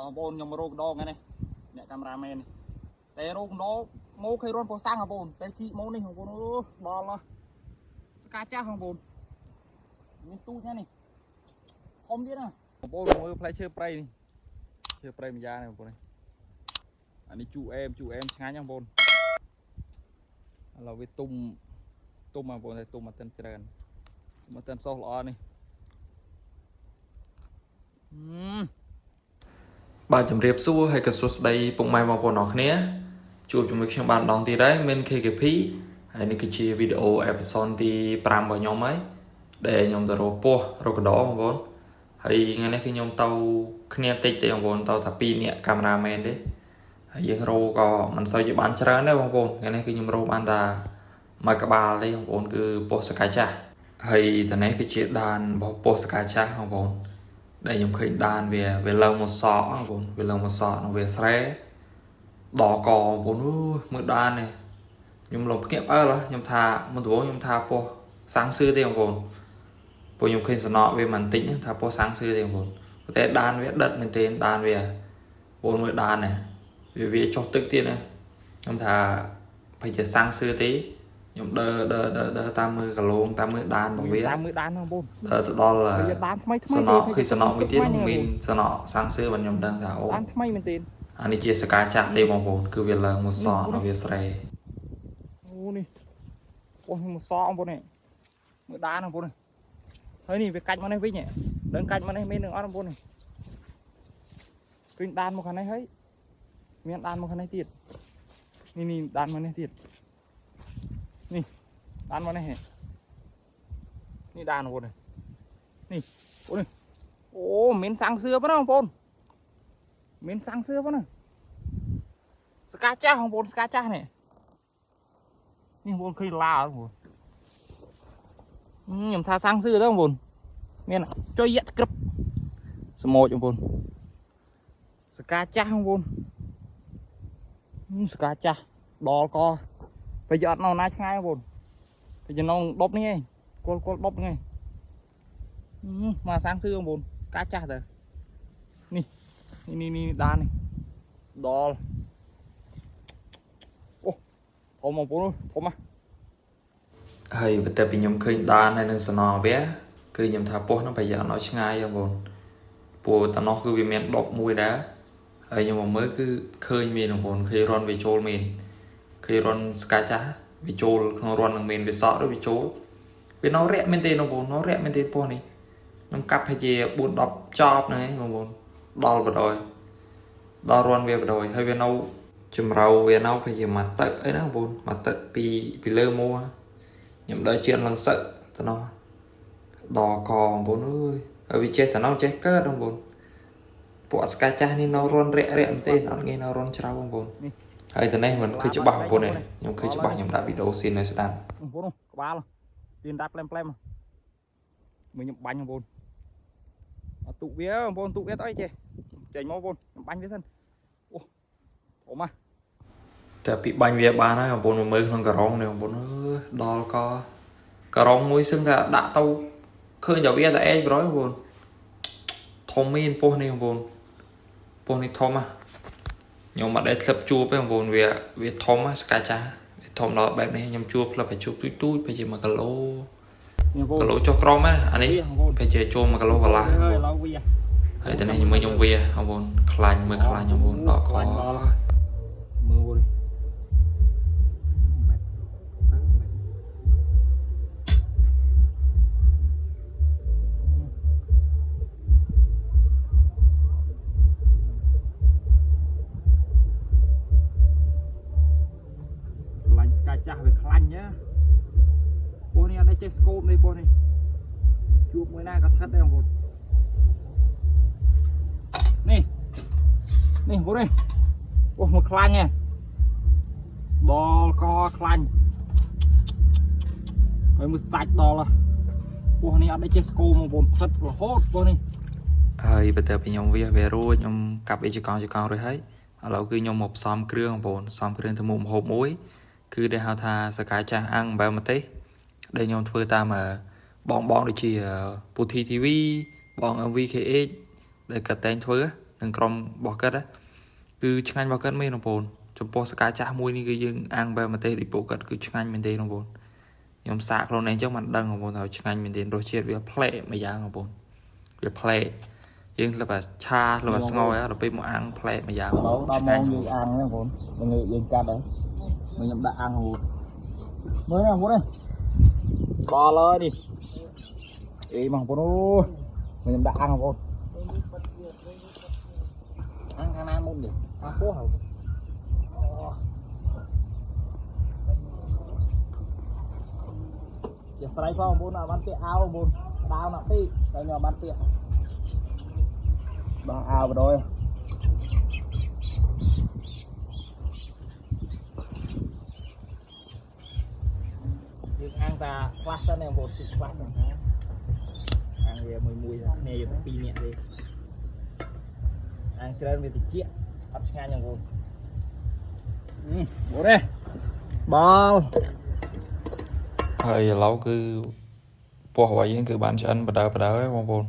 បងប្អូនខ្ញុំមករកដងហ្នឹងនេះអ្នកកាមេរ៉ាមែននេះតែរកដងមកឃើញរន់ពោះសាំងបងប្អូនតែជីកមកនេះបងប្អូនអូដល់ហ៎ស្កាចាស់បងប្អូនមានទូចណានេះធំទៀតណាបងប្អូនមើលផ្លែឈើព្រៃនេះឈើព្រៃមួយយ៉ាងនេះបងប្អូននេះអានេះជូអែមជូអែមឆ្ងាញ់បងប្អូនឥឡូវវាទុំទុំបងប្អូនតែទុំអត់ទាន់ច្រើនទុំអត់ទាន់សោះល្អនេះហឹម បាទជំរាបសួរហើយក៏សួស្តីពុកម៉ែបងប្អូនអរគ្នាជួបជាមួយខ្ញុំបានម្ដងទៀតហើយមាន KKP ហើយនេះគឺជាវីដេអូ episode ទី5របស់ខ្ញុំហើយដែលខ្ញុំទៅរកពស់រកកដបងប្អូនហើយថ្ងៃនេះគឺខ្ញុំទៅគ្នាតិចទេបងប្អូនទៅតែ2នាក់កាមេរ៉ាមែនទេហើយយើងរកក៏មិនសូវជាបានច្រើនដែរបងប្អូនថ្ងៃនេះគឺខ្ញុំរកបានតែមួយក្បាលទេបងប្អូនគឺពស់សកាចាស់ហើយតនេះគឺជាដានរបស់ពស់សកាចាស់បងប្អូន ដែលខ្ញុំឃើញដានវាវាឡើងមកសក់បងប្អូនវាឡើងមកសក់នឹងវាស្រែដល់កបងប្អូនអើយមើលដាននេះខ្ញុំលំភ្ញាក់ផ្អើលហ៎ខ្ញុំថាមុនដំបូងខ្ញុំថាពោះសាំងសឿទេបងប្អូនព្រោះខ្ញុំឃើញសំណក់វាមិនតិចថាពោះសាំងសឿទេបងប្អូនប៉ុន្តែដានវាដិតមែនទែនដានវាបងប្អូនមើលដាននេះវាវាចុះទឹកទៀតណាខ្ញុំថាប្រហែលជាសាំងសឿទេខ្ញុំដើរដើរដើរដើរតាមមើលកលងតាមមើលដានរបស់វា តាមមើលដានហ្នឹងបង ដើរទៅដល់ វាដានថ្មីថ្មី សំណក់គឺសំណក់មួយទៀតមានសំណក់សាំងសឿបានខ្ញុំដឹងថាអូ ដានថ្មីមែនទេ អានេះជាសកាចាស់ទេបងប្អូនគឺវាឡើងមកសក់ដល់វាស្រែ អូនេះអូនេះមកសក់បងប្អូននេះមើលដានហ្នឹងបងប្អូននេះហើយនេះវាកាច់មកនេះវិញដឹងកាច់មកនេះមាននឹងអត់បងប្អូននេះឃើញដានមកខាងនេះហើយមានដានមកខាងនេះទៀតនេះនេះដានមកនេះទៀតនេះដានមកនេះនេះដានបងប្អូននេះនេះអូនេះអូមានសាំងសឿប៉ុណ្ណាបងប្អូនមានសាំងសឿប៉ុណ្ណាស្កាចាស់បងប្អូនស្កាចាស់នេះ នេះបងប្អូនឃើញឡាអត់បងប្អូនខ្ញុំថាសាំងសឿទៅបងប្អូនមានចុយយៈក្រឹបស្មោចបងប្អូនសកាចាស់បងប្អូនសកាចាស់ដល់កពេលយកអត់នៅណាឆ្ងាយបងប្អូនពេលចំណងដប់នេះឯងគល់គល់ដប់នេះឯងមកសាំងសឿបងប្អូនសកាចាស់ទៅនេះនេះនេះដាននេះដល់អូធំបងប្អូនធំណាស់ ហើយបន្ទាប់ពីខ្ញុំឃើញដានហើយនឹងសំណក់វាគឺខ្ញុំថាពោះហ្នឹងប្រហែលអត់ឲ្យឆ្ងាយបងប្អូនព្រោះតំណោះគឺវាមានដប់មួយដែរហើយខ្ញុំមកមើលគឺឃើញមានបងប្អូនឃើញរន់វាចូលមានឃើញរន់ស្កាចាស់វាចូលក្នុងរន់នឹងមានវាសក់ឬវាចូលវានៅរាក់មែនទេបងប្អូននៅរាក់មែនទេពោះនេះខ្ញុំកាប់ឲ្យជា4 10ចប់ហ្នឹងឯងបងប្អូនដល់បដ ாய் ដល់រន់វាបដ ாய் ហើយវានៅចម្រៅវានៅប្រហែលជាមួយទឹកអីណាបងប្អូនមួយទឹកពីពីលើមួខ្ញុំដើរជៀនឡើងសឹកទៅនោះដល់កបងប្អូនអើយហើយវាចេះតែនោះចេះកើតបងប្អូនពួកអស្កាចាស់នេះនៅរន់រាក់រាក់មែនទេអត់ងាយនៅរន់ជ្រៅបងប្អូនហើយតនេះមិនឃើញច្បាស់បងប្អូនទេខ្ញុំឃើញច្បាស់ខ្ញុំដាក់វីដេអូស៊ីនឲ្យស្ដាប់ បងប្អូនក្បាលទៀនដាប់ផ្លែមផ្លែមមើលខ្ញុំបាញ់បងប្អូនអត់ទុកវាបងប្អូនទុកវាទៅអីចេះចេញមកបងប្អូនខ្ញុំបាញ់វាសិនអូធំណាស់ តែពីបាញ់វាបានហើយបងប្អូនមកមើលក្នុងការ៉ុងនេះបងប្អូនអើយដល់កការ៉ុងមួយសឹងតែដាក់ទៅឃើញតែវាតែឯងប្រយបងប្អូនធំមានពោះនេះបងប្អូនពោះនេះធំហ่ะខ្ញុំអត់ដែលធ្លាប់ជួបទេបងប្អូនវាវាធំហ่ะស្កាចាស់វាធំដល់បែបនេះខ្ញុំជួបធ្លាប់តែជួបទូចទូចប្រហែលជា1គីឡូ នេះបងប្អូន គីឡូចុះក្រោមហ្នឹងអានេះ វាបងប្អូន ប្រហែលជាចូល1គីឡូកន្លះបង ហើយ ប្អូន ឡើយវា ហើយតែនេះខ្ញុំមើលខ្ញុំវាបងប្អូនខ្លាញ់មើលខ្លាញ់បងប្អូនដកក ខ្លាញ់ដល់ មើលនេះស្លាញ់ស្កាចាស់វាខ្លាញ់ណាពួកនេះអត់ได้ចេះស្គមនេះពួកនេះជួបមួយណាក៏ថិតដែរបងប្អូននេះនេះបងប្អូននេះអូមកខ្លាញ់ហ៎ដល់កខ្លាញ់ហើយមើលសាច់ដល់ហ៎ពួកនេះអត់ได้ចេះស្គមបងប្អូនថិតរហូតពួកនេះ ហើយបន្ទាប់ពីខ្ញុំវាវារួចខ្ញុំកាប់វាជាកង់ជាកង់រួចហើយឥឡូវគឺខ្ញុំមកផ្សំគ្រឿងបងប្អូនផ្សំគ្រឿងទៅមុខម្ហូបមួយគឺដែលហៅថាសកាចាស់អាំងអំបិលម្ទេសដែលខ្ញុំធ្វើតាមបងបងដូចជាពូធី TV បង MVKH ដែលគាត់តែងធ្វើ និងក្រុមរបស់គាត់ណាគឺឆ្ងាញ់របស់គាត់មែនបងប្អូនចំពោះស្រកាចាស់មួយនេះគឺយើងអាំងបែបម្ទេសដូចពួកគាត់គឺឆ្ងាញ់មែនទេបងប្អូនខ្ញុំសាកខ្លួនឯងចឹងមិនដឹងបងប្អូនថាឆ្ងាញ់មែនទេរសជាតិវាប្លែកម្យ៉ាងបងប្អូនវាប្លែកយើងធ្លាប់តែឆាធ្លាប់តែស្ងោរដល់ពេលមកអាំងប្លែកម្យ៉ាង ដល់ដល់ ឆ្ងាញ់ ម៉ោងយើងអាំងហ្នឹងបងប្អូនយើងយើងកាត់ហើយមកខ្ញុំដាក់អាំងហូតមើលណាបងប្អូននេះដល់ហើយនេះអេបងប្អូនអូយមកខ្ញុំដាក់អាំងបងប្អូនអាំងខាងណាមុននេះអាំងពោះហើយជាស្រ័យផងបងប្អូនអត់បានពាក់អាវបងប្អូនដាវណាក់ពេកតែខ្ញុំអត់បានពាក់ដោះអាវបដ ாய் យើងអាំងតាខ្លះសិនបងប្អូនទីខ្លះសិនណាអាំងវាមួយមួយគ្នាយើងពីរនាក់ទេអាំងច្រើនវាតិចអត់ឆ្ងាញ់បងប្អូនអឺបងនេះបល់ ហើយឥឡូវគឺពោះរបស់យើងគឺបានឆ្អិនបដើបដើហើយបងប្អូន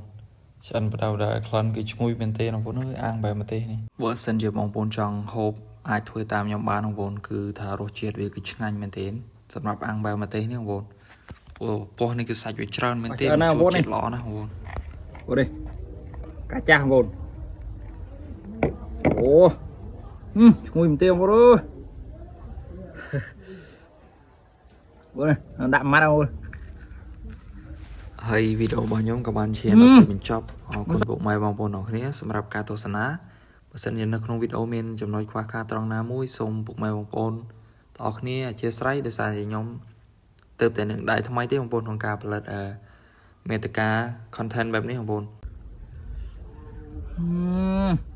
ឆ្អិនបដើបដើក្លិនគឺឈ្ងុយមែនទេបងប្អូនអើយអាំងបែបម្ទេសនេះបើសិនជាបងប្អូនចង់ហូបអាចធ្វើតាមខ្ញុំបានបងប្អូនគឺថារសជាតិវាគឺឆ្ងាញ់មែនទេសម្រាប់អាំងបែបម្ទេសនេះបងប្អូនព្រោះពោះនេះគឺសាច់វាច្រើនមែនទេចូលជាតិល្អណាស់បងប្អូន បងនេះកាចាស់បងប្អូនអូហឹមឈ្ងុយមែនទេបងប្អូនអើយបងនេះដាក់ម៉ាត់បងប្អូន ហើយវីដេអូរបស់ខ្ញុំក៏បានឈានដល់ទីបញ្ចប់អរគុណពុកម៉ែបងប្អូនអរគ្នាសម្រាប់ការទស្សនាបើសិនជានៅក្នុងវីដេអូមានចំណុចខ្វះខាតត្រង់ណាមួយសូមពុកម៉ែបងប្អូនទាំងអស់គ្នាអធ្យាស្រ័យដោយសារតែខ្ញុំទើបតែនឹងដៃថ្មីទេបងប្អូនក្នុងការផលិតអឺមេតិកា content បែបនេះបងប្អូន ហឹម